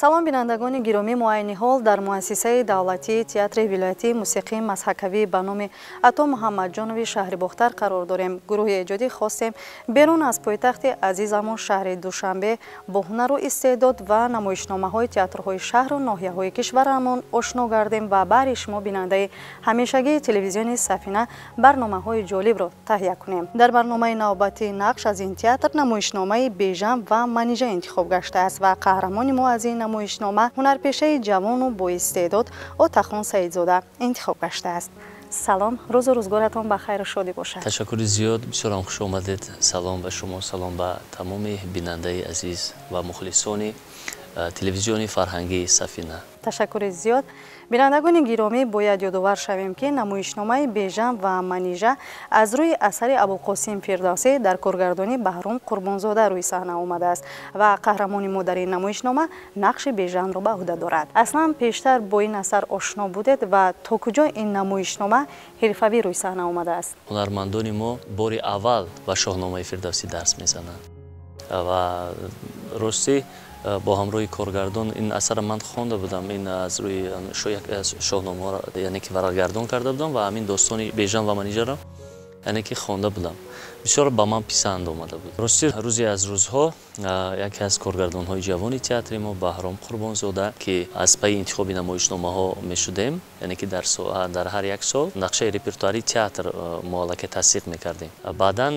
Салом бинандагони гиромӣ, мо айни ҳол дар муассисаи давлатии театри вилоятии мусиқии мазҳакавӣ ба номи Ато Муҳаммадҷонови шаҳри Бохтар қарор дорем. Гурӯҳи эҷодӣ хостем берун аз пойтахти азизамон шаҳри Душанбе бо ҳунару истеъдод ва намоишномаҳои театрҳои шаҳру ноҳияҳои кишварамон ошно гардем ва баҳри шумо бинандаи ҳамешагии телевизиони Сафина барномаҳои ҷолибро таҳия кунем. Дар барномаи навбатии нақш аз ин театр намоишномаи Бежан ва Манижа интихоб гаштааст ва қаҳрамони мо аз ин намоишнома ҳунарпешаи ҷавону боистеъдод Отахон Саидзода интихоб гаштааст. Салом, рӯзу рӯзгоратон ба хайру шодӣ бошад. Ташаккури зиёд, бисёрам хуш омадед. Салом ба шумо, салом ба тамоми бинандаи азиз ва мухлисони телевизиони фарҳангии Сафина. Ташаккури зиёд. Бинандагони гиромӣ, бояд ёдовар шавем, ки намоишномаи Бежан ва Манижа аз рӯи асари Абулқосим Фирдавсӣ дар коргардонии Баҳром Қурбонзода рӯи саҳна омадааст ва қаҳрамони мо дар ин намоишнома нақши Бежанро ба ӯҳда дорад. Аслан пештар бо ин асар ошно будед ва то куҷо ин намоишнома ҳирфавӣ рӯи саҳна омадааст? Ҳунармандони мо бори аввал ба Шоҳномаи Фирдавсӣ дарс мезананд ва ростӣ бо ҳамроҳи коргардон ин асарро ман хонда будам, ин аз рӯи шоҳномаҳоро яъне ки варақгардон карда будам ва ҳамин достони Бежан ва Манижаро яъне ки хонда будам. Бисёр ба ман писанд омада буд. Ростӣ рӯзе аз рӯзҳо яке аз коргардонҳои ҷавони театри мо Баҳром Қурбонзода, ки аз пайи интихоби намоишномаҳо мешудем, яъне ки дар ҳар як сол нақшаи репертуари театр мо аллакай тасдиқ мекардем. Баъдан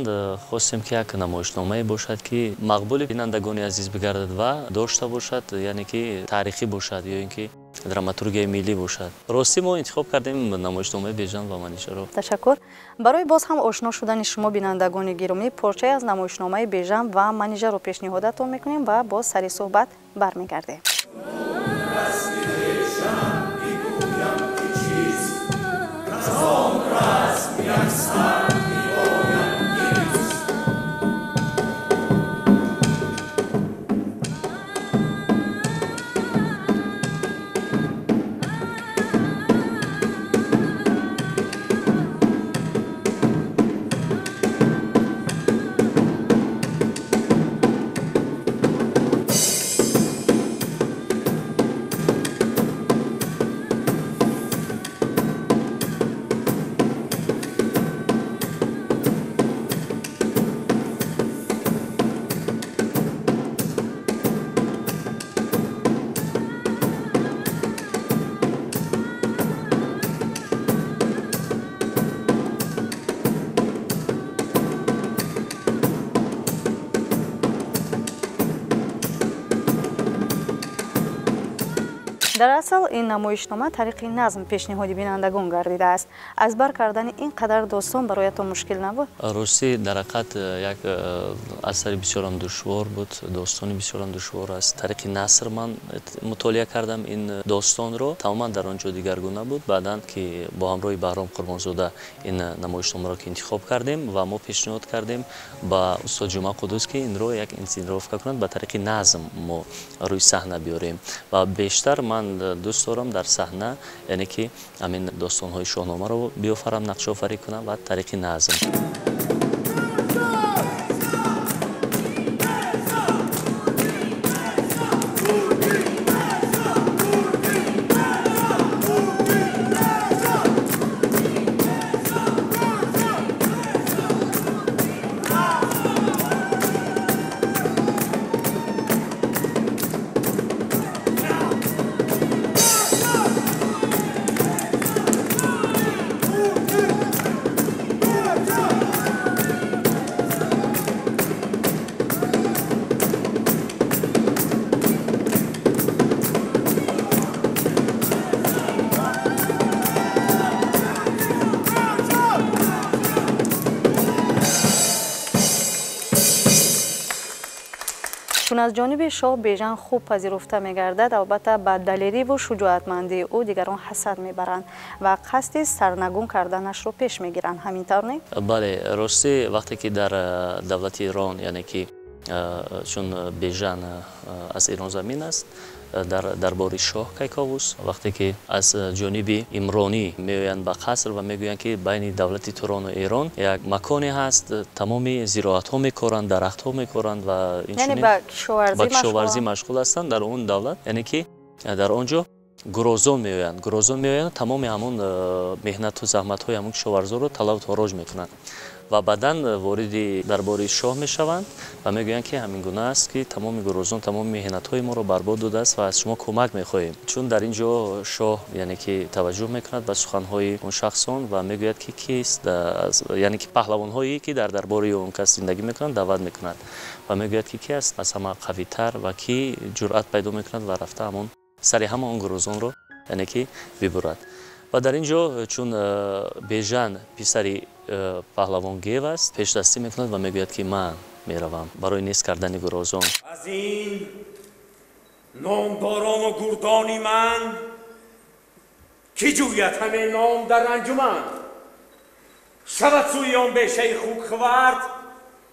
хостем, ки як намоишномае бошад, ки мақбули бинандагони азиз бигардад ва дошта бошад, яъне ки таърихӣ бошад ё ин ки драматургияи миллӣ бошад. Ростӣ мо интихоб кардем намоишномаи Бежан ва Манижаро. Ташаккур. Барои боз ҳам ошно шудани шумо бинандагони гиромӣ порчае аз намоишномаи Бежан ва Манижаро пешниҳодатон мекунем ва боз сари суҳбат бармегардем. Дар асл ин намоишнома тариқи назм пешниҳоди бинандагон гардидааст. Аз бар кардани ин қадар достон бароятон мушкил набуд? Ростӣ дар ҳақиқат як асари бисёрам душвор буд, достони бисёрам душвор аст. Тариқи наср ман мутолиа кардам ин достонро, тамоман дар он ҷо дигаргуна буд. Баъдан ки бо ҳамроҳи Баҳром Қурбонзода ин намоишномаро ки интихоб кардем ва мо пешниҳод кардем ба устод Ҷумъа Қуддус, ки инро як инсценировка кунад, ба тариқи назм мо рӯи саҳна биёрем ва бештар ман дӯст дорам дар саҳна, яъне ки ҳамин достонҳои шоҳномаро биёфарам, нақшофарӣ кунам ва тариқи назм. Чун аз ҷониби шоҳ Бежан хуб пазируфта мегардад, албатта ба далериву шуҷоатмандии ӯ дигарон ҳасад мебаранд ва қасди сарнагун карданашро пеш мегиранд. Ҳамин тавр не? Бале, ростӣ вақте ки дар давлати Ирон, яъне ки чун Бежан аз Эрон замин аст, Дар дарбори шоҳ Кайковус, вақте ки аз ҷониби Имронӣ меоянд ба қаср ва мегӯянд, ки байни давлати Турон ва Эрон як маконе ҳаст, тамоми зироатҳо мекоранд, дарахтҳо мекоранд ва инчунин ба кишоварзӣ машғул ҳастанд дар он давлат, яъне ки дар он ҷо гурозон меоянд. Гурозон меоянд, тамоми ҳамон меҳнату заҳматҳои ҳамон кишоварзоро талаб тороҷ мекунанд ва баъдан вориди дарбори шоҳ мешаванд ва мегӯянд, ки ҳамин гуна аст, ки тамоми гурозон тамоми меҳнатҳои моро барбод додааст ва аз шумо кӯмак мехоҳем. Чун дар ин ҷо шоҳ яъне ки таваҷҷӯҳ мекунад ба суханҳои он шахсон ва мегӯяд, ки кист, яъне ки паҳлавонҳое ки дар дарбори он кас зиндагӣ мекунанд даъват мекунад ва мегӯяд, ки ки аст аз ҳама қавитар ва ки ҷуръат пайдо мекунад ва рафта ҳамон сари ҳама он гурозонро яъне ки бибурад. Ва дар ин ҷо чун Бежан писари паҳлавон Гев аст, пешдастӣ мекунад ва мегӯяд, ки ман меравам барои нест кардани гурозон. Аз ин номдорону гурдони ман ки ҷӯяд ҳаме ном дар анҷуман, шавад сӯи он бешаи хукхвард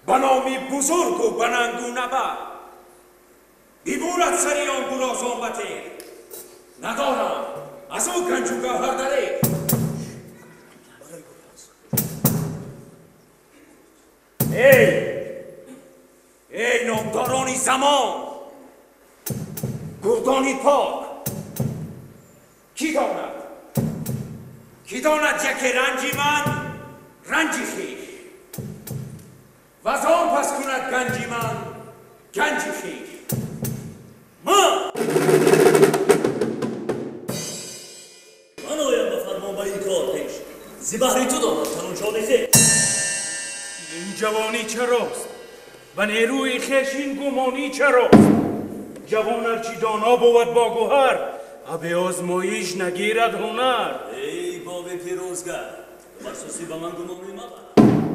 ба номи бузургу ба нангу набард. Бибурад сари он гурозон ба теғ, надорам аз ӯ ганҷу гавҳар дареғ. Эй номдорони замон, гурдони пок, кӣ донад, кӣ донад яке ранҷи ман ранҷи хеш, ваз он пас кунад ганҷи ман ганҷи хеш. Ман оям ба фармон ба ин кор пеш, зи баҳри ту донам танун ҷони хеш. Ин ҷавонӣ чарост? Ба нерӯи хеш ин гумонӣ чарост? Ҷавон арчи доно бувад бо гӯҳар, абе озмоиш нагирад ҳунар. Эй боби пирӯзгар, бар сусӣ ба ман гумонӣ мабар.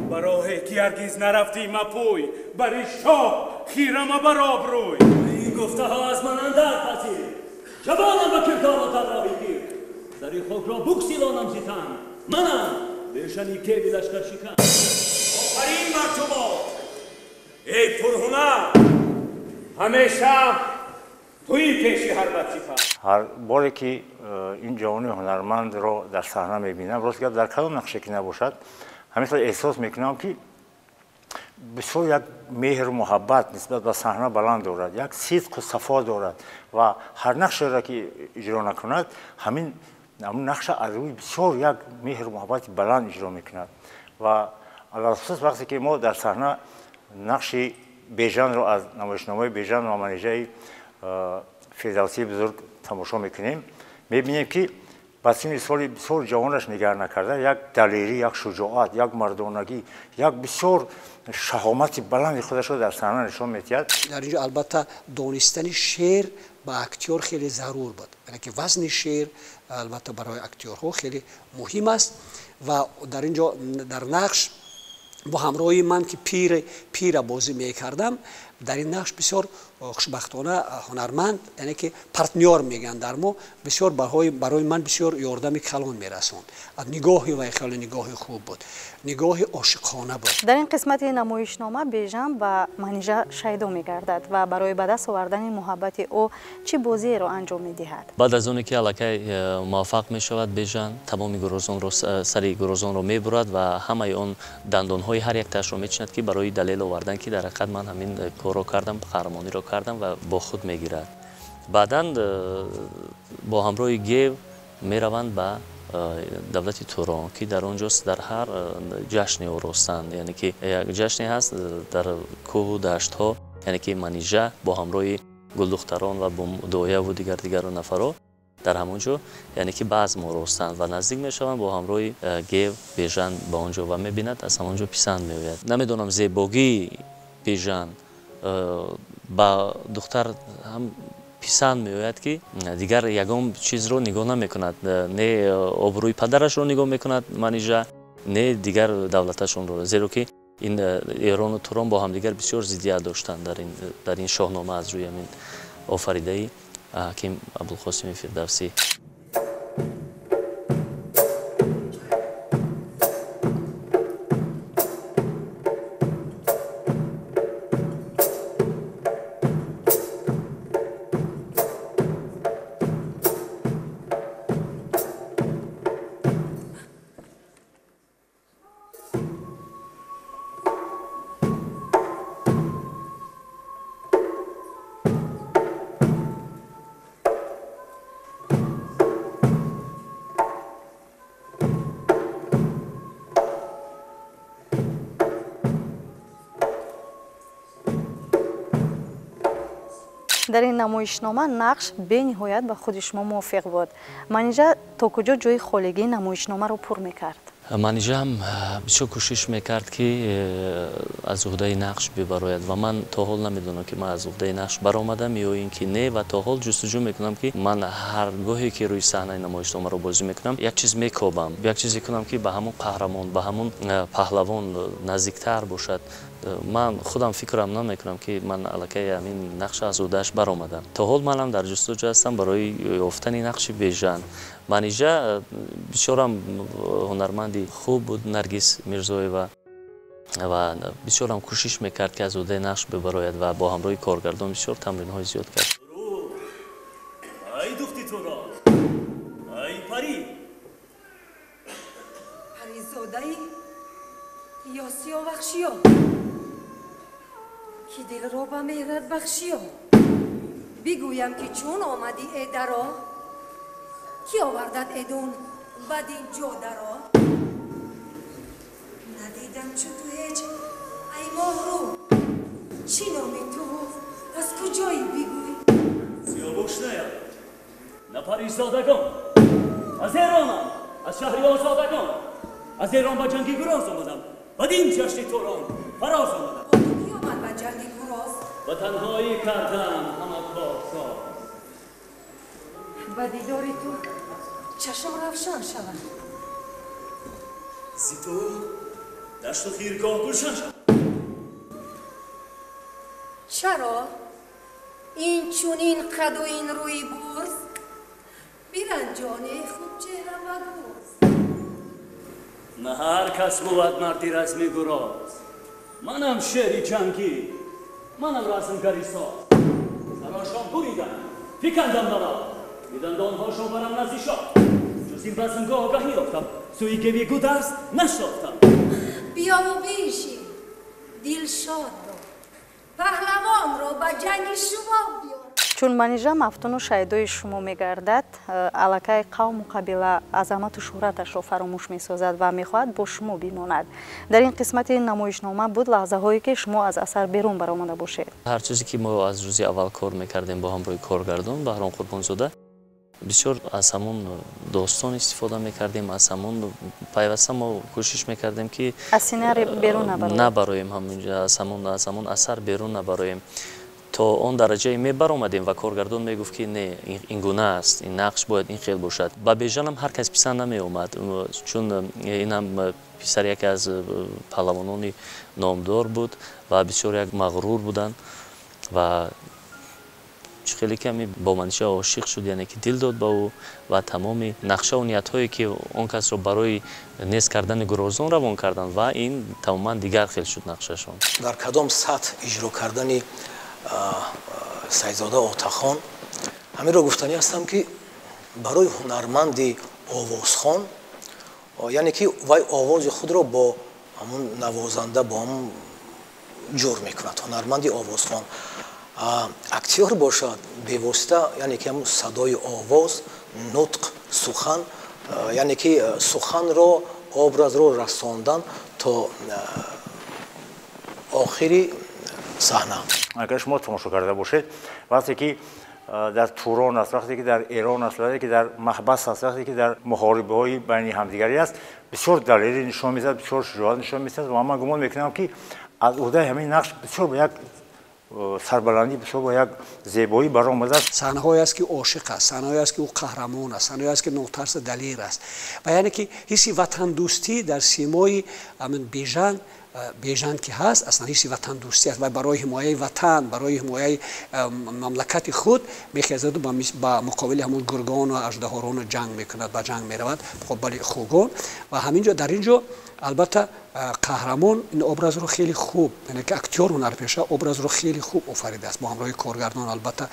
Ба роҳе ки ҳаргиз нарафтӣ мапӯй, бари шоҳ хира мабар обрӯй. Ин гуфтаҳо аз ман андар пазир, ҷавонам ба кирдору тарроҳӣ гир. Сари хокро буксилонам зи тан, манам Бежани Кеви лашкаршикан. Офарин бар ту бод, эй пурҳунар, ҳамеша туи пеши ҳар бадсифат. Ҳар боре ки ин ҷавони ҳунармандро дар саҳна мебинам, рост гап дар кадом нақше ки набошад, ҳамин эҳсос мекунам, ки бисёр як меҳру муҳаббат нисбат ба саҳна баланд дорад, як сидқу сафо дорад ва ҳар нақшеро ки иҷро накунад, ҳамин нақша аз рӯи бисёр як меҳру муҳаббати баланд иҷро мекунад. Ва алалхусус вақте ки мо дар саҳна нақши Бежанро аз намоишномаи Бежан ва Манижаи Фирдавсии бузург тамошо мекунем, мебинем, ки ба синни соли бисёр ҷавонаш нигар накарда, як далерӣ, як шуҷоат, як мардонагӣ, як бисёр шаҳомати баланди худашро дар саҳна нишон медиҳад. Дар ин ҷо албатта донистани шеър ба актёр хеле зарур буд, яъне ки вазни шеър албатта барои актёрҳо хеле муҳим аст. Ва дар ин ҷо дар нақш бо ҳамроҳи ман ки пира бозӣ мекардам, дар ин нақш бисёр хушбахтона ҳунарманд, яъне ки партнёр мегӯянд дар мо, бисёр барои ман бисёр ёрдами калон мерасонд. Нигоҳи вай хеле нигоҳи хуб буд, нигоҳи ошиқона буд. Дар ин қисмати намоишнома Бежан ба Манижа шайдо мегардад ва барои ба даст овардани муҳаббати ӯ чӣ бозиеро анҷом медиҳад? Баъд аз оне ки аллакай муваффақ мешавад, Бежан тамоми гурозонро, сари гурозонро мебурад ва ҳамаи он дандонҳои ҳар яктаашро мечинад, ки барои далел овардан, ки дар ҳақиқат ман ҳамин корро кардам, қаҳрамониро кардам, ва бо худ мегирад. Баъдан бо ҳамроҳи Гев мераванд ба давлати Турон, ки дар он ҷо дар ҳар ҷашне оростанд, яъне ки як ҷашне ҳаст дар кӯҳу даштҳо, яъне ки Манижа бо ҳамроҳи гулдухтарон ва бо дояву дигар дигару нафарҳо дар ҳамон ҷо, яъне ки базм оростанд ва наздик мешаванд бо ҳамроҳи Гев Бежан ба он ҷо ва мебинад, аз ҳамон ҷо писанд меояд. Намедонам, зебогии Бежан ба духтар ҳам писанд меояд, ки дигар ягон чизро нигоҳ намекунад, не обрӯи падарашро нигоҳ мекунад Манижа, не дигар давлаташонро, зеро ки ин Эрону Турон бо ҳамдигар бисёр зиддият доштанд дар ин шоҳнома аз рӯи ҳамин офаридаи ҳаким Абулқосими Фирдавсӣ. Дар ин намоишнома нақш бениҳоят ба худи шумо мувофиқ буд. Манижа то куҷо ҷои холигии намоишномаро пур мекард? Манижа ҳам бисёр кӯшиш мекард, ки аз уҳдаи нақш бибарояд ва ман то ҳол намедонам, ки ман аз уҳдаи нақш баромадам ё ин ки не, ва то ҳол ҷустуҷӯ мекунам, ки ман ҳар гоҳе ки рӯи саҳнаи намоишномаро бозӣ мекунам, як чиз мекобам, як чизе кунам, ки ба ҳамон қаҳрамон, ба ҳамон паҳлавон наздиктар бошад. Ман худам фикрам намекунам, ки ман аллакай ҳамин нақш аз уҳдааш баромадам. То ҳол манам дар ҷустуҷӯ ҳастам барои ёфтани нақши Бежан. Манижа бисёрам ҳунарманди хуб буд, Наргиз Мирзоева, ва бисёрам кӯшиш мекард, ки аз уҳдаи нақш бибарояд ва бо ҳамроҳи коргардон бисёр тамринҳои зиёд кард. Ай духти туро, ай парӣ, паризодаи ё сиёвахшиё, ки дилро ба меҳрат бахшиё, бигӯям, ки чун омадӣ э даро, ки овардат эдун бадин ҷо даро? Надидам чу ту ҳеҷ, ай моҳрӯ, чӣ номи туву аз куҷоӣ, бигӯй. Сиёвуш наям, на паризодагон, аз эронам, аз шаҳри озодагон. Аз эрон ба ҷанги гуроз омадам, бадин ҷашни торон фароз омадам. Бо ту ки омад ба ҷанги гуроз? Ба танҳоӣ кардам ҳама корсоз. Ба дидори ту чашм равшан шавад, зи ту дашту хиргоҳ гулшан шавад. Чаро ин чунин қаду ин рӯи бурз, биранҷоне хубчеҳра ва гурз? На ҳар кас бувад марди разми гуроз. Манам шери ҷангӣ, манам размгари соз. Сарошон буридам, фикандам бало, бидандонҳошон барам назди шоҳ. Ҷуз ин базмгоҳ огаҳӣ ёфтам, сӯи геви гударз нашофтам. Биёву биншин, дилшод дор, паҳлавонро ба ҷанги шумо биёр. Чун Манижа мафтуну шайдои шумо мегардад, аллакай қавму қабила, азамату шӯҳраташро фаромӯш месозад ва мехоҳад бо шумо бимонад. Дар ин қисмати намоишнома буд лаҳзаҳое, ки шумо аз асар берун баромада бошед? Ҳар чизе ки мо аз рӯзи аввал кор мекардем бо ҳамроҳи коргардон Баҳром Қурбонзода, бисёр аз ҳамон достон истифода мекардем, аз ҳамон пайваста мо кӯшиш мекардем, ки аз сценарий берун набароем, набароем, аз ҳамон асар берун набароем. То он дараҷае мебаромадем ва коргардон мегуфт, ки не, ин гуна аст, ин нақш бояд ин хел бошад. Ба Бежанам ҳар кас писанд намеомад, чун инам писари яке аз паҳлавонони номдор буд ва бисёр як мағрур буданд ва чӣ хеле ками бо Манижа ошиқ шуд, яъне ки дил дод ба ӯ ва тамоми нақшаву ниятҳое, ки он касро барои нест кардани гурозон равон карданд, ва ин тамоман дигар хел шуд нақшашон. Дар кадом сатҳ иҷро кардани Сайдзода Отахон, ҳаминро гуфтанӣ ҳастам, ки барои ҳунарманди овозхон, яъне ки вай овози худро бо ҳамун навозанда, бо ҳамун ҷур мекунад. Ҳунарманди овозхон, актёр бошад, бевосита, яъне ки ҳамун садои овоз, нутқ, сухан, яъне ки суханро, образро расондан то охири саҳна. Агар шумо тамошо карда бошед, вақте ки дар Турон аст, вақте ки дар Эрон аст, вақте ки дар маҳбас аст, вақте ки дар муҳорибаҳои байни ҳамдигарӣ аст, бисёр далерӣ нишон медиҳад, бисёр шуҷоат нишон медиҳад ва ман гумон мекунам, ки аз уҳдаи ҳамин нақш бисёр ба як сарбаландӣ, бисёр ба як зебоӣ баромадааст. Саҳнаҳое аст, ки ошиқ аст, саҳнаҳое аст, ки ӯ қаҳрамон аст, саҳнаҳое аст, ки нотарсу далер аст, ва яъне ки ҳисси ватандӯстӣ дар симои амин Бежан ки ҳаст, аслан ҳисси ватандӯстӣ аст ва барои ҳимояи ватан, барои ҳимояи мамлакати худ мехезаду ба муқобили ҳамон гургону аждаҳорону ҷанг мекунад, ба ҷанг меравад муқобили хугон. Ва ҳамин ҷо, дар ин ҷо албатта қаҳрамон ин образро хеле хуб, яъне ки актёр, ҳунарпеша образро хеле хуб офаридааст бо ҳамроҳи коргардон, албатта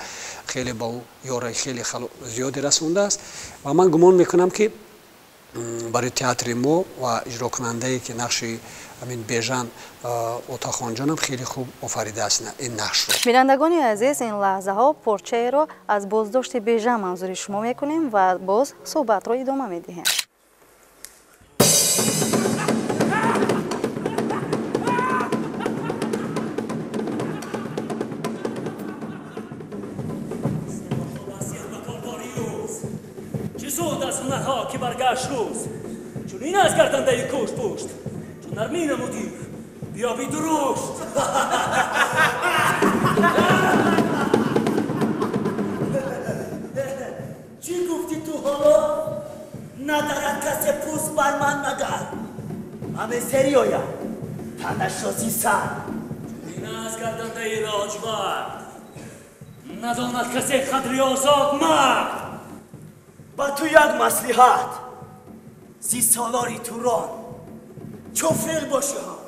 хеле ба ӯ ёраи хеле зиёде расондааст. Ва ман гумон мекунам, ки барои театри мо ва иҷрокунандае, ки нақши ҳамин Бежан, Отахонҷонам хеле хуб офаридааст ин нақшро. Бинандагони азиз, ин лаҳзаҳо порчаеро аз боздошти Бежан манзури шумо мекунем ва боз суҳбатро идома медиҳем. баргашт рӯз. Чунин аз гардандаи кӯш пушт, чун нармӣ намудӣ, биёби дурушт. Чӣ гуфтӣ ту ҳоло? Надарад касе пӯст бар ман магар. Ҳаме сери ояд, танашози сар. Чунин аз гардандаи лоҷвард, надонад касе қадри озод мард. Ба ту як маслиҳат, зи солори Турон, чу фил бошӣ ҳам,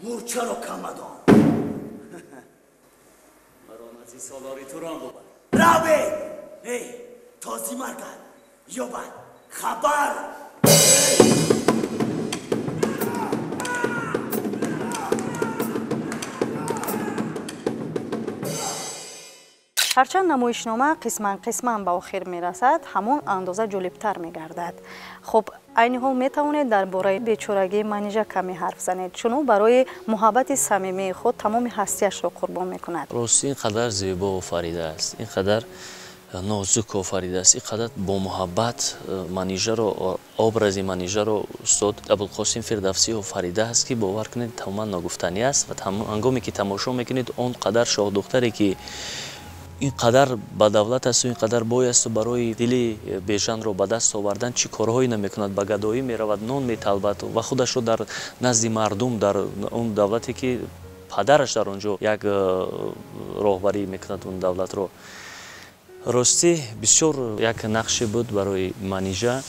мӯрчаро камадон. Маро зи солори Турон бубар. Раве! Эй, то зи маргат ёбад хабар. Ҳарчанд намоишнома қисман қисман ба охир мерасад, ҳамон андоза ҷолибтар мегардад. Хуб, айни ҳол метавонед дар бораи бечорагии Манижа каме ҳарф занед, чун ӯ барои муҳаббати самимии худ тамоми ҳастияшро қурбон мекунад. Рости ин қадар зебо офаридааст, ин қадар нозук офаридааст, ин қадар бо муҳаббат Манижаро, образи Манижаро устод Абулқосим Фирдавсӣ офаридааст, ки бовар кунед тамоман ногуфтанӣ аст ва ҳангоме ки тамошо мекунед он қадар шоҳдухтаре ки ин қадар ба давлат асту ин қадар бой асту барои дили Бежанро ба даст овардан чӣ корҳое намекунад, ба гадоӣ меравад, нон металбад ва худашро дар назди мардум дар он давлате ки падараш дар он ҷо як роҳбарӣ мекунад он давлатро. Ростӣ бисёр як нақше буд барои Манижа.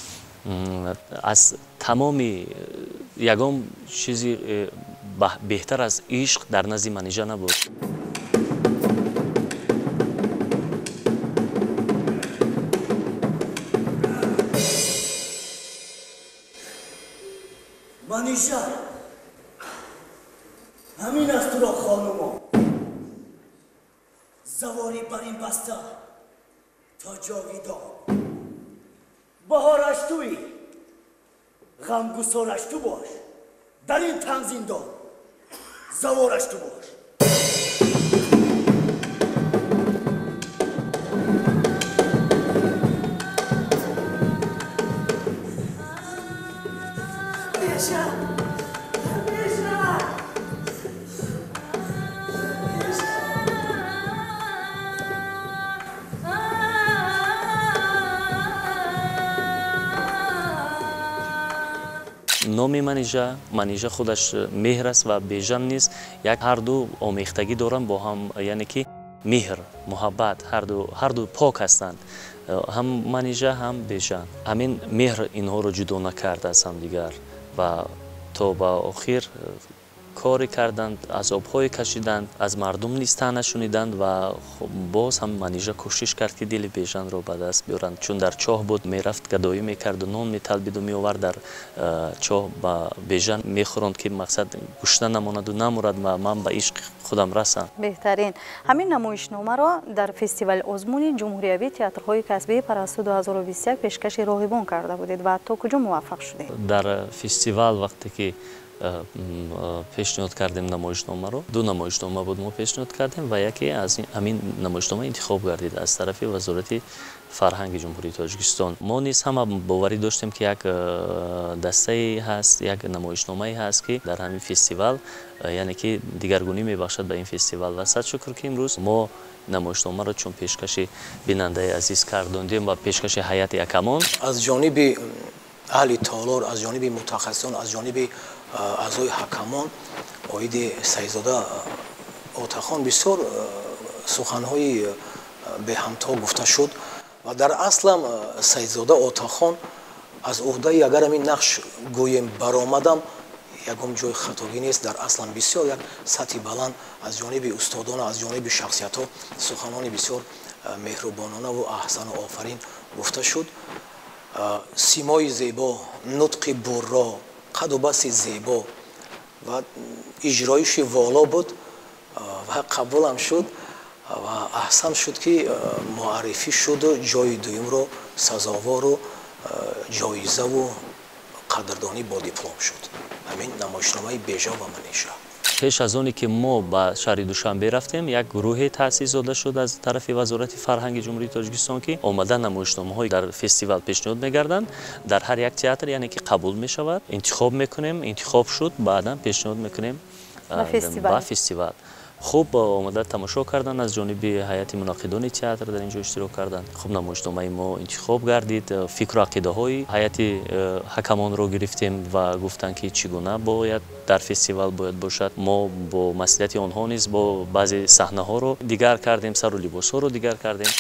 Аз тамоми ягон чизи беҳтар аз ишқ дар назди Манижа набуд. Манижа, ҳамин аст туро хонумо. Заворӣ бар ин баста то ҷовидон. Баҳораш туӣ, ғамгусораш ту бош. Дар ин тан зиндон завораш ту бош. Номи Манижа, Манижа худаш меҳр аст ва Бежан низ як ҳарду омехтагӣ доранд бо ҳам, яъне ки меҳр, муҳаббат, ҳарду пок ҳастанд, ҳам Манижа ҳам Бежан. Ҳамин меҳр инҳоро ҷудо накард аз ҳамдигар ва то ба охир коре карданд, азобҳое кашиданд, аз мардум низ таъна шуниданд ва боз ҳам Манижа кӯшиш кард ки дили Бежанро ба даст биёранд, чун дар чоҳ буд, мерафт гадоӣ мекарду нон металбиду меовард дар чоҳ ба Бежан мехӯронд ки мақсад гушна намонаду намурад ва ман ба ишқи худам расам. Беҳтарин. Ҳамин намоишномаро дар фестивали озмуни ҷумҳуриявии театрҳои касбии Парасту 2021 пешкаши роғибон карда будед ва то куҷо муваффақ шудед? Дар фестивал вақте ки пешниҳод кардем намоишномаро, ду намоишнома буд мо пешниҳод кардем ва яке аз ҳамин намоишнома интихоб гардид аз тарафи Вазорати фарҳанги Ҷумҳурии Тоҷикистон. Мо низ ҳама боварӣ доштем ки як дастае ҳаст, як намоишномае ҳаст ки дар ҳамин фестивал, яъне ки дигаргунӣ мебахшад ба ин фестивал ва сад шукр ки имрӯз мо намоишномаро чун пешкаши бинандаи азиз кардондем ва пешкаши ҳайати акамон. Аз ҷониби аҳли толор, аз ҷониби мутахассисон, аз ҷониби аъзои ҳакамон оиди Саидзода Отахон бисёр суханҳои беҳамто гуфта шуд ва дар аслам Саидзода Отахон аз уҳдаи агар ҳамин нақш гӯем баромадам ягон ҷои хатогӣ нест. Дар аслам бисёр як сатҳи баланд аз ҷониби устодон, аз ҷониби шахсиятҳо суханони бисёр меҳрубононаву аҳсану офарин гуфта шуд. Симои зебо, нутқи бурро, қаду баси зебо ва иҷроиши воло буд ва қабулам шуд ва аҳсан шуд ки муаррифӣ шуду ҷои дуюмро сазовору ҷоизаву қадрдонӣ бо диплом шуд. Ҳамин намоишномаи Бежан ва Манижа. Пеш аз оне ки мо ба шаҳри Душанбе рафтем, як гурӯҳе таъсис дода шуд аз тарафи Вазорати фарҳанги Ҷумҳурии Тоҷикистон, ки омада намоишномаҳои дар фестивал пешниҳод мегарданд. Дар ҳар як театр, яъне ки қабул мешавад, интихоб мекунем, интихоб шуд, баъдан пешниҳод мекунем ба фестивал. Хуб омада тамошо кардан, аз ҷониби ҳайати мунаққидони театр дар ин ҷо иштирок карданд. Хуб намоишномаи мо интихоб гардид, фикру ақидаҳои ҳайати ҳакамонро гирифтем ва гуфтанд, ки чӣ гуна бояд дар фестивал бояд бошад. Мо бо маслиҳати онҳо низ бо баъзе саҳнаҳоро дигар кардем, сару либосҳоро дигар кардем.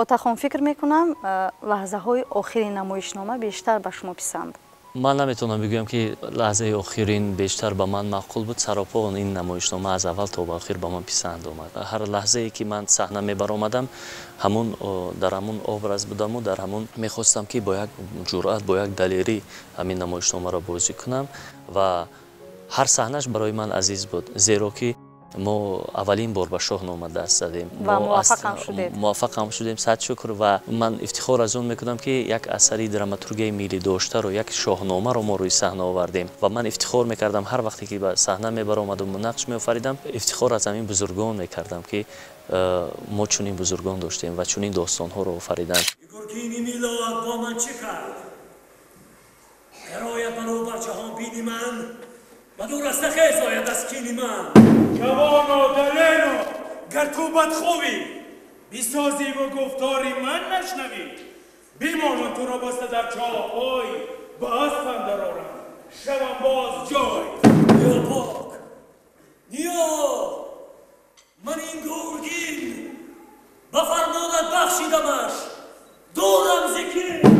Отахон, фикр мекунам, лаҳзаҳои охири намоишнома бештар ба шумо писанд. Ман наметавонам бигӯям, ки лаҳзаи охирин бештар ба ман маъқул буд. Саропо ин намоишнома аз аввал то ба охир ба ман писанд омад. Ҳар лаҳзае ки ман саҳна мебаромадам, ҳамун дар ҳамун образ будаму дар ҳамун мехостам, ки бо як ҷуръат, бо як далерӣ ҳамин намоишномаро бозӣ кунам ва ҳар саҳнаш барои ман азиз буд, зеро ки мо аввалин бор ба Шоҳнома даст задем ва муваффақам шудед. Муваффақам шудем, сад шукр. Ва ман ифтихор аз он мекунам, ки як асари драматургияи миллӣ доштаро, як Шоҳномаро мо рӯи саҳна овардем ва ман ифтихор мекардам ҳар вақте ки ба саҳна мебаромадам, нақш меофаридам, ифтихор аз ҳамин бузургон мекардам, ки мо чунин бузургон доштем ва чунин достонҳоро офариданд. Гургини милод бо ман чӣ кард? Гарояд баробар ҷаҳонбини ман, ба дур аз нахез ояд аз кини ман. Ҷавоно, далеро, гар ту бадхӯӣ, бисозиву гуфтори ман нашнавӣ, бимонам туро баста дар чоҳпой, ба асп андар орам, шавам боз ҷой. Ниё пок, ниё, ман ин гургин, ба фармонат бахшидамаш, дурам зи кин.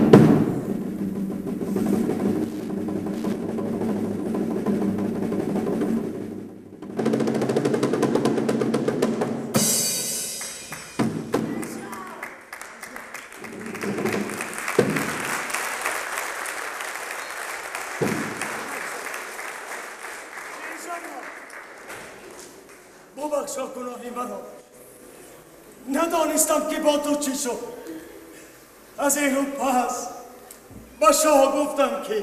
бубахшо гуноҳи маро, надонистам ки бо ту чӣ шуд. Аз ину пас ба шоҳ гуфтам, ки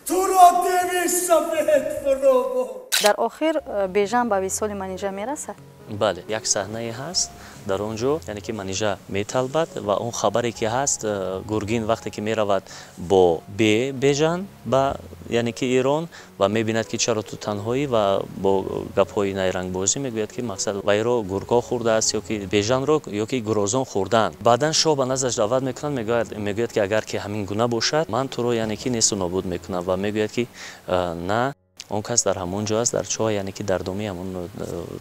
туро деви сафед фуро бурд. Дар охир Бежан ба висоли Манижа мерасад? Бале, як саҳнае ҳаст дар он ҷо, яъне ки Манижа металбад ва он хабаре ки ҳаст, Гургин вақте ки меравад бо Бежан ба, яъне ки Эрон, ва мебинад, ки чаро ту танҳоӣ, ва бо гапҳои найрангбозӣ мегӯяд, ки мақсад вайро гургҳо хӯрдааст ё ки Бежанро ё ки гурозон хӯрдаанд. Баъдан шоҳ ба наздаш даъват мекунад, мегӯяд, ки агар ки ҳамин гуна бошад, ман туро, яъне ки несту нобуд мекунам, ва мегӯяд, ки на, он кас дар ҳамон ҷо аст, дар чоҳ, яъне ки дар доми ҳамон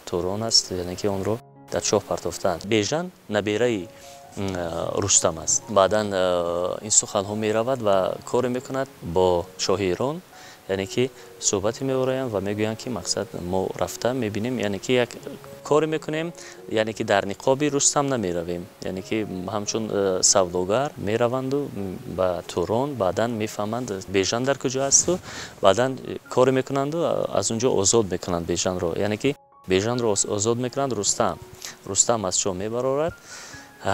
Турон аст, яъне ки онро дар чоҳ партофтаанд. Бежан набераи Рустам аст. Баъдан ин суханҳо меравад ва коре мекунад бо шоҳи Эрон, яъне ки суҳбате меораянд ва мегӯянд, ки мақсад мо рафта мебинем, яъне ки як коре мекунем, яъне ки дар ниқоби Рустам намеравем, яъне ки ҳамчун савдогар мераванду ба Турон. Баъдан мефаҳманд, Бежан дар куҷо асту, баъдан коре мекунанду аз он ҷо озод мекунанд Бежанро, яъне ки Бежанро озод мекунанд. Рустам аз чоҳ мебарорад.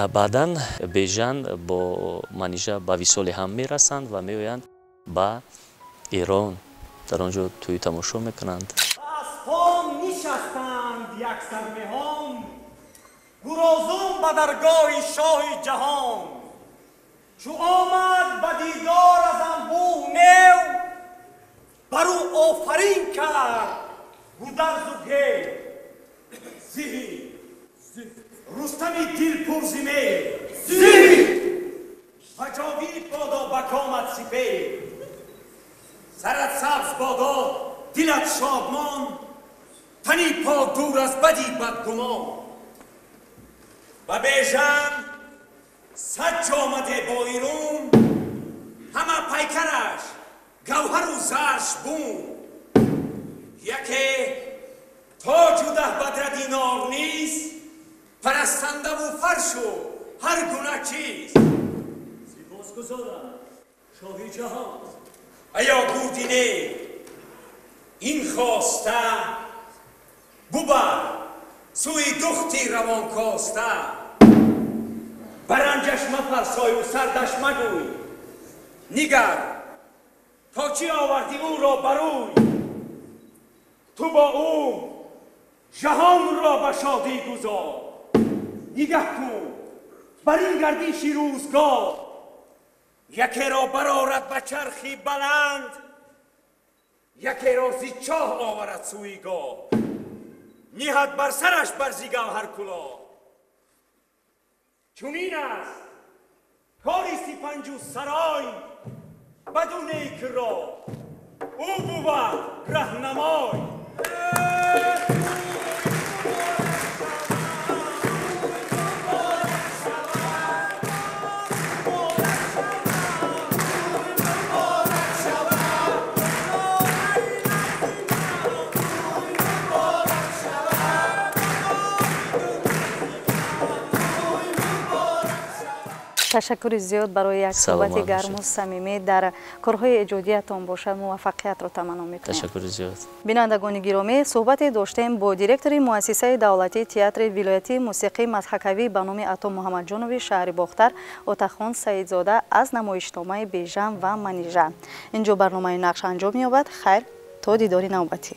Баъдан Бежан бо Манижа ба висоли ҳам мерасанд ва меоянд ба Эрон, дар он ҷо тӯи тамошо мекунанд. Аспон нишастанд яксармеҳон, гурозон ба даргоҳи шоҳи ҷаҳон. Чу омад ба дидор аз анбӯ зи меҳр зиҳ ва ҷовид бодо ба комат сипеҳр. Сарат сабз бодо, дилат шодмон, тани пок дур аз бади бадгумон. Ба Бежан 100 ҷомаде боирун, ҳама пайкараш гавҳару зарш бун. Яке тоҷу 10 бадра динор низ, парастандаву фаршу ҳар гуна чиз. Сипосгузорам, шоҳи ҷаҳон. Аё гурди не ин хоста, бубар сӯи духти равон коста. Баранҷаш мафарсою сардаш магӯй, нигар то чӣ овардӣ ӯро барӯй. Ту бо ӯ ҷаҳонро ба шодӣ гузор, нигаҳ кун бар ин гардиши рӯзгор. Якеро барорад ба чархи баланд, якеро зи чоҳ оварад сӯи гоҳ. Ниҳад бар сараш бар зи гавҳар кулоҳ. Чунин аст кори сипанҷу сарой, баду нек ро ӯ бувад раҳнамой. Ташаккури зиёд барои як суҳбати гарму самимӣ. Дар корҳои эҷодиятон бошад муваффақиятро таманно мекунем. Ташаккури зиёд. Бинандагони гиромӣ, суҳбате доштем бо директори муассисаи давлатии театри вилоятии мусиқии мазҳакавӣ ба номи Ато Муҳаммадҷонови шаҳри Бохтар Отахон Саидзода аз намоишномаи Бежан ва Манижа. Инҷо барномаи нақш анҷом меёбад. Хайр, то дидори навбатӣ.